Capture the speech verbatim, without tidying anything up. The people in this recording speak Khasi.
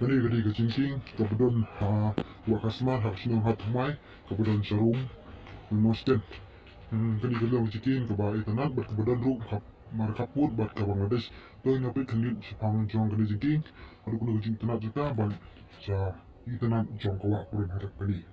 Kane ka dei ka jingkieng kaba don ha Wah Kasmar ha ka shnong Hathamai kaba don sharum Mimosten. Hmm, kane ka long ka jingkieng kaba itynnad bad kaba don ruh ha markhappud bad ka Bangladesh. To ngin ïa peit khyndiat shaphang jong kane ka jingkieng. Haduh kano ka jingitynnad jong ka bad ka itynnad jong ka wah kaba don ha kane.